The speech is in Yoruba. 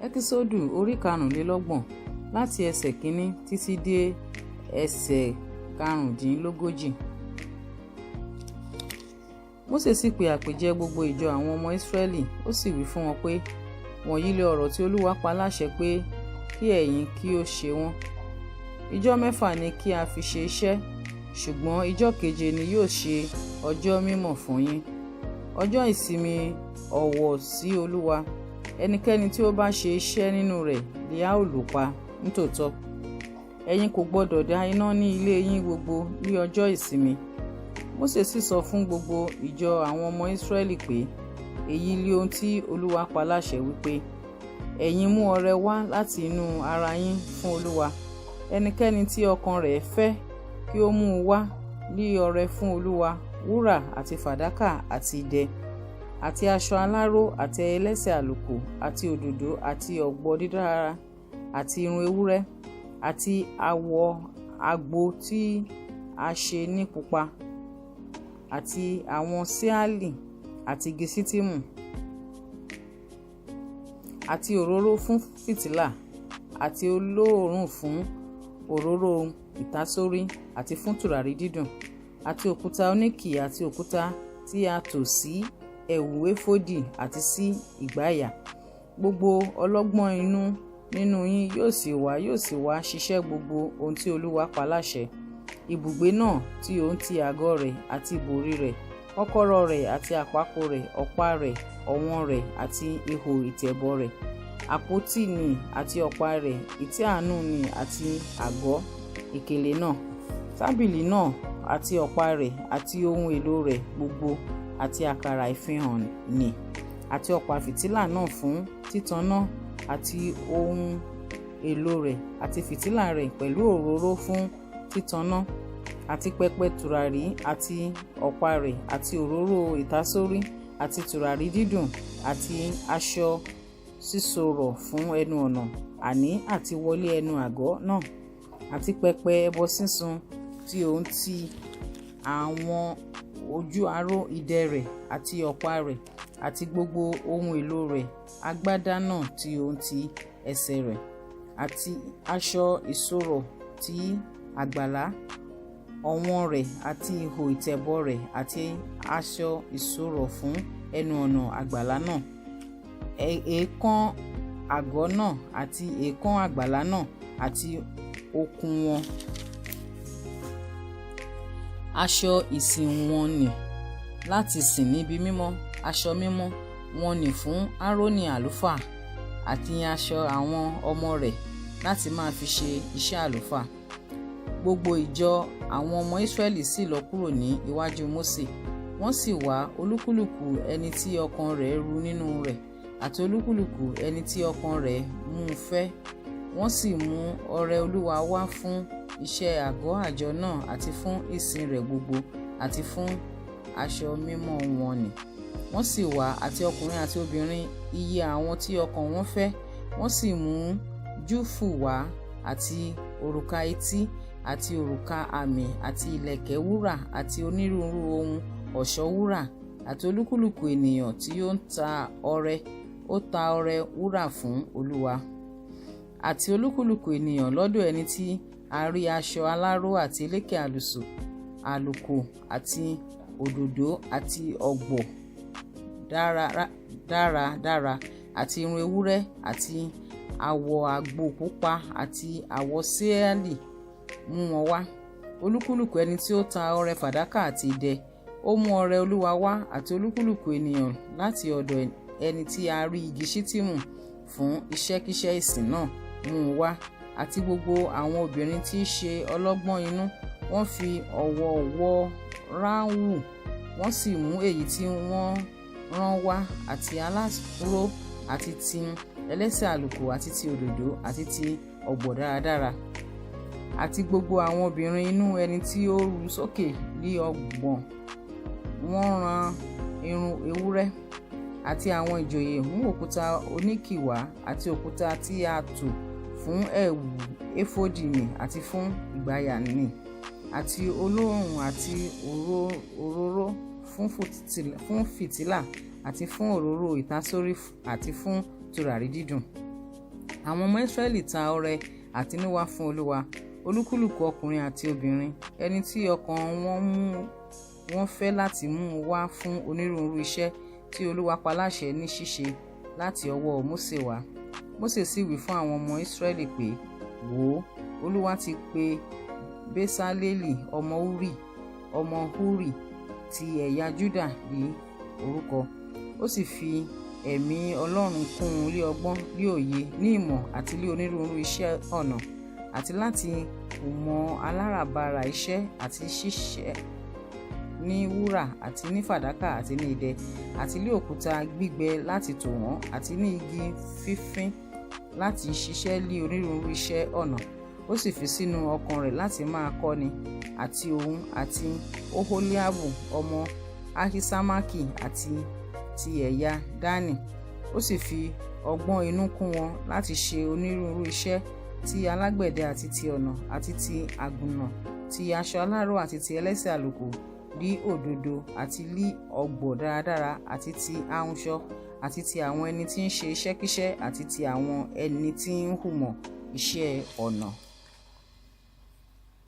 Ẹ́kísódù orí karùnlélọ́gbọ̀n láti ẹsẹ̀ kínní títí dé ẹsẹ̀ karùndínlógójì. Mósè sì pe àpèjẹ gbogbo ìjọ àwọn ọmọ Ísírẹ́lì, ó sì wí fún wọn pé, wọ̀nyí li ọ̀rọ̀ tí Olúwa pa láṣẹ pé kí ẹ̀yin kí ó ṣe wọ́n. Ijọ́ 6 ni kí a fi ṣe iṣẹ́, ṣùgbọ́n ijọ́ keje ni yóò ṣe ọjọ́ mímọ́ fún yín, ọjọ́ ìsinmi ọ̀wọ̀ sí Olúwa. Ẹnikẹ́ni tí ó bá ṣe iṣẹ́ nínú rẹ̀ ni a ó lù pa nítòótọ́. Ẹ̀yin kò gbọdọ̀ dá iná ní ilé yín gbogbo ní ọjọ́ ìsinmi. Mósè sì sọ fún gbogbo ìjọ àwọn ọmọ Ísírẹ́lì pé, èyí li ohun tí Olúwa pa láṣẹ wípé, ẹ̀yin mú ọrẹ wá láti inú ara yín fún Olúwa. Ẹnikẹ́ni tí ọkàn rẹ̀ fẹ́ kí ó mú un wá ní ọrẹ fún Olúwa, wúrà àti fàdákà àti idẹ, àti aṣọ aláró àti ẹlẹ́sẹ̀ àlùkò àti òdòdó àti ọ̀gbọ̀ dídára àti irun ewúrẹ́ àti awọ àgbò tí a ṣe ní pupa àti àwọn síálì àti igi ṣíttímù àti òróró fún fìtílà àti olóòórùn fún òróró ìtasórí àti fún tùràrí dídùn àti òkúta óníkì àti òkúta tí a tò sí ẹ̀wù éfódì àti sí ìgbàyà. Gbogbo ọlọ́gbọ́n inú nínú yín yóò sì wá ṣiṣẹ́ gbogbo ohun tí Olúwa pa láṣẹ. Ibùgbé náà tí òun ti àgọ́ rẹ̀ àti ìbòrí rẹ̀, kọ́kọ́rọ́ rẹ̀ àti àpákò rẹ̀, ọ̀pá rẹ̀, ọ̀wọ̀n rẹ̀ àti ihò ìtẹ̀bọ̀ rẹ̀, àpótí nì àti ọ̀pá rẹ̀, ìtẹ́ àánú nì àti àgọ́ ìkélé náà, tábìlì náà àti ọ̀pá rẹ̀ àti ohun èlò rẹ̀ gbogbo àti àkàrà ìfihàn nì àti ọ̀pá fìtílà náà fún títaná àti ohun èlò rẹ̀ àti fìtílà rẹ̀ pẹ̀lú òróró fún títaná àti pẹpẹ tùràrí àti ọ̀pá rẹ̀ àti òróró ìtasórí àti tùràrí dídùn àti aṣọ sísọ̀rọ̀ fún ẹnu ọ̀nà àní àti wọlé ẹnu àgọ́ náà àti pẹpẹ ẹbọ sísun tí òun ti àwọn ojú aró idẹ rẹ̀ àti ọ̀pá rẹ̀ àti gbogbo ohun èlò rẹ̀, agbádá náà tí òun ti ẹsẹ̀ rẹ̀ àti aṣọ ìṣọ̀rọ̀ ti àgbàlá, ọ̀wọ̀n rẹ̀ àti ihò ìtẹ̀bọ̀ rẹ̀ àti aṣọ ìṣọ̀rọ̀ fún ẹnu ọ̀nà àgbàlá náà, èèkàn àgọ́ náà àti èèkàn àgbàlá náà àti okùn wọn. Aṣọ ìsìn wọn nì láti sìn níbi mímọ́, aṣọ mímọ́ wọn nì fún Árónì àlùfáà àti aṣọ àwọn ọmọ rẹ̀ láti máa fi ṣe iṣẹ́ àlùfáà. Gbogbo ìjọ àwọn ọmọ Ísírẹ́lì sì lọ kúrò ní iwájú Mósè, wọ́n sì wá, olúkúlùkù ẹni tí ọkàn rẹ̀ ru nínú rẹ̀ àti olúkúlùkù ẹni tí ọkàn rẹ̀ mú fẹ́, wọ́n sì mú ọrẹ Olúwa wá fún iṣẹ́ àgọ́ àjọ náà àti fún ìsìn rẹ̀ gbogbo àti fún aṣọ mímọ́ wọn nì. Wọ́n sì wá, àti ọkùnrin àti obìnrin, iye àwọn tí ọkàn wọn fẹ́, wọ́n sì mú júfù wá àti òrùka etí àti òrùka àmì àti ìlẹ̀kẹ̀ wúrà àti onírúurú ohun ọ̀ṣọ́ wúrà, àti olúkúlùkù ènìyàn tí ó ń ta ọrẹ, ó ta ọrẹ wúrà fún Olúwa. Àti olúkúlùkù ènìyàn lọ́dọ̀ ẹni tí a rí aṣọ aláró àti eléke àlùkò àti òdòdó àti ọ̀gbọ̀ dáradára àti irun ewúrẹ́ àti awọ àgbò pupa àti awọ síálì mú wọn wá. Olúkúlùkù ẹni tí ó ta ọrẹ fàdákà àti idẹ, ó mú ọrẹ Olúwa wá, àti olúkúlùkù ènìyàn láti ọ̀dọ̀ ẹni tí a rí igi ṣíttímù fún iṣẹ́kíṣẹ́ ìsìn náà mú un wá, àti gbogbo àwọn obìnrin tí í ṣe ọlọ́gbọ́n inú, wọ́n fi ọ̀wọ̀ wọ ráńwù, wọ́n sì mú èyí tí wọ́n rán wá, àti aláró àti ti ẹlẹ́sẹ̀ àlùkò àti ti òdòdó àti ti ọ̀gbọ̀ dáradára. Àti gbogbo àwọn obìnrin inú ẹni tí ó ru sókè lé ọgbọ̀n, wọ́n rán irun ewúrẹ́. Àti àwọn ìjòyè mú òkúta óníkì wá àti òkúta tí a tò fún ẹ̀wù éfódì nì àti fún ìgbàyà nì àti olóòórùn àti òróró fún fìtílà àti fún òróró ìtasórí àti fún tùràrí dídùn. Àwọn ọmọ Ísírẹ́lì ta ọrẹ àtinúwá fún Olúwa, olúkúlùkù ọkùnrin àti obìnrin, ẹni tí ọkàn wọn mú wọn fẹ́ láti mú wá fún onírúurú iṣẹ́ tí Olúwa pa láṣẹ ní ṣíṣe láti ọwọ́ Mósè wá. Mósè sì wí fún àwọn ọmọ Ísírẹ́lì pé, wò ó, Olúwa ti pe Besaleli ọmọ Uri, ọmọ Huri, ti ẹ̀yà Juda ní orúkọ. Ó sì fi ẹ̀mí Ọlọ́run kún un lé ọgbọ́n, lé òye, ní ìmọ̀ àti lé onírúurú iṣẹ́ ọnà, àti láti mọ aláràbarà iṣẹ́ àti ṣíṣe ní wúrà àti ní fàdákà àti ní idẹ, àti lé òkúta gbígbẹ láti tò wọ́n, àti ní igi fífín láti ṣiṣẹ́ lé onírúurú iṣẹ́ ọnà. Ó sì fi sínú ọkàn rẹ̀ láti máa kọ́ni, àti òun àti Oholiabu ọmọ Ahisamaki àti ti ẹ̀yà Dani. Ó sì fi ọgbọ́n inú kún wọn láti ṣe onírúurú iṣẹ́, ti alágbẹ̀dẹ àti ti ọnà àti ti àgùnà, ti aṣọ aláró àti ti ẹlẹ́sẹ̀ àlùkò lí òdòdó àti lí ọ̀gbọ̀ dáradára, àti ti ahunṣọ, àti ti àwọn ẹni tí ń ṣe iṣẹ́kíṣẹ́, àti ti àwọn ẹni tí ń hùmọ̀ iṣẹ́ ọnà.